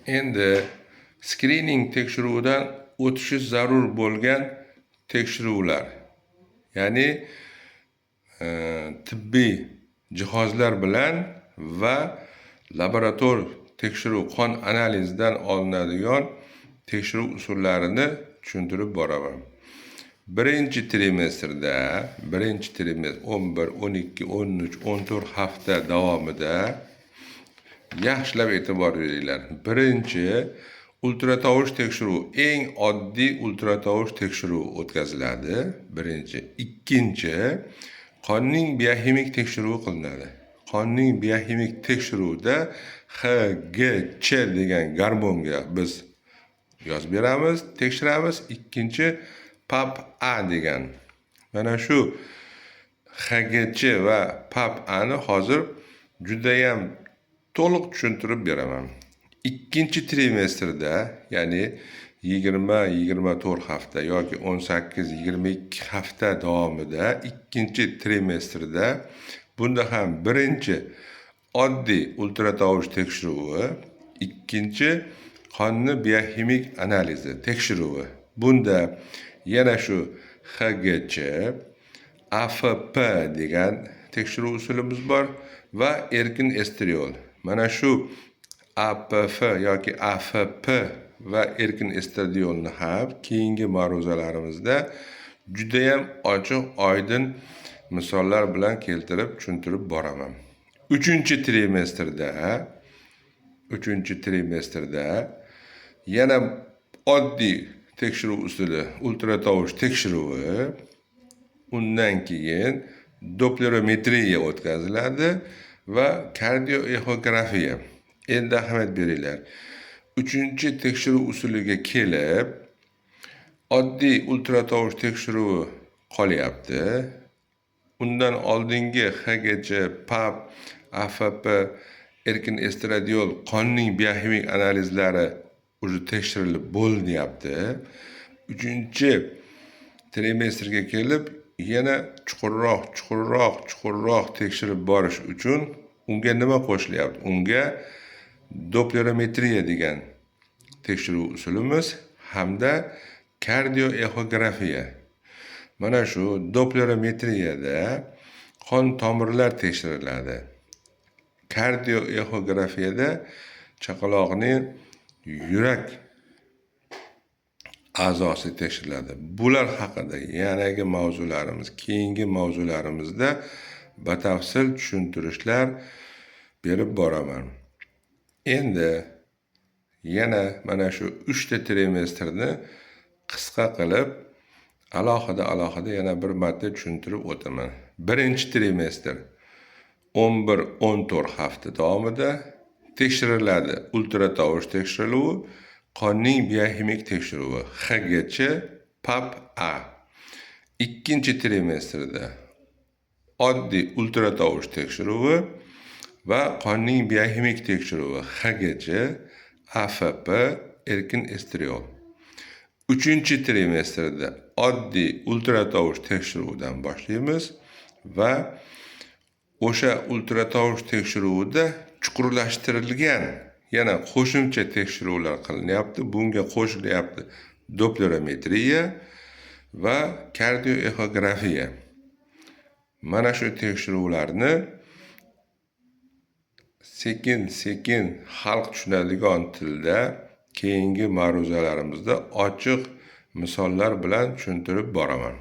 Endi skrining tekshiruvidan o'tishi zarur bo'lgan tekshiruvlar, ya'ni tibbiy jihozlar bilan va laborator tekshiruv, qon analizidan olinadigan tekshiruv usullarini tushuntirib boraman. Birinchi trimestrda, birinchi trimestr 11, 12, 13, 14 hafta davomida yaxshilab e'tibor beringlar. Birinchi ultratovush tekshiruvi, eng oddiy ultratovush tekshiruvi o'tkaziladi. Birinchi. Ikkinchi, qonning bioximik tekshiruvi qilinadi. Qonning bioximik tekshiruvida HGCh degan gormonga biz yozib beramiz, tekshiramiz. Ikkinchi PAP A degan. Mana shu HGCh va PAP A ni hozir judayam to'liq tushuntirib beraman. Ikkinchi trimestrda, ya'ni 20-24 hafta yoki 18-22 hafta davomida, ikkinchi trimestrda bunda ham birinchi oddiy ultratovush tekshiruvi, ikkinchi qonni bioximik analizi tekshiruvi. Bunda yana shu HGCh, AFP degan tekshiruv usulimiz bor va erkin estriol. Mana shu APF yoki AFP va erkin estradiolni ham keyingi ma'ruzalarimizda judayam ochiq oydin misollar bilan keltirib tushuntirib boraman. Uchinchi trimestrda yana oddiy tekshiruv usuli, ultratovush tekshiruvi, undan keyin dopplerometriya o'tkaziladi va kardioexografiya. Endi ahamiyat beringlar. Uchinchi tekshiruv usuliga kelib, oddiy ultratovush tekshiruvi qolyapti. Undan oldingi HGCh, PAP, AFP, erkin estradiol, qonning bioximik analizlari уже tekshirilib bo'linyapti. Uchinchi trimestrga kelib, yana chuqurroq, chuqurroq, chuqurroq tekshirib borish uchun unga nima qo'shilyapti? Unga dopplerometriya degan tekshiruv usulimiz hamda kardioexografiya. Mana shu dopplerometriyada qon tomirlar tekshiriladi. Kardioexografiyada chaqaloqning yurak a'zosi tekshiriladi. Bular haqida yanagi mavzularimiz, keyingi mavzularimizda batafsil tushuntirishlar berib boraman. Endi yana mana shu uchta trimestrni qisqa qilib, alohida alohida yana bir marta tushuntirib o'taman. Birinchi trimestr 11-14 hafta davomida tekshiriladi ultratovush tekshiruvi, qonning bioximik tekshiruvi, HGCh, PAP A. Ikkinchi trimestrda oddiy ultratovush tekshiruvi va qonning bioximik tekshiruvi, HGCh, AFP, erkin estriol. Uchinchi trimestrda oddiy ultratovush tekshiruvidan boshlaymiz va o'sha ultratovush tekshiruvida chuqurlashtirilgan yana qo'shimcha tekshiruvlar qilinyapti. Bunga qo'shilyapti dopplerometriya va kardioexografiya. Mana shu tekshiruvlarni sekin sekin xalq tushunadigan tilda keyingi ma'ruzalarimizda ochiq misollar bilan tushuntirib boraman.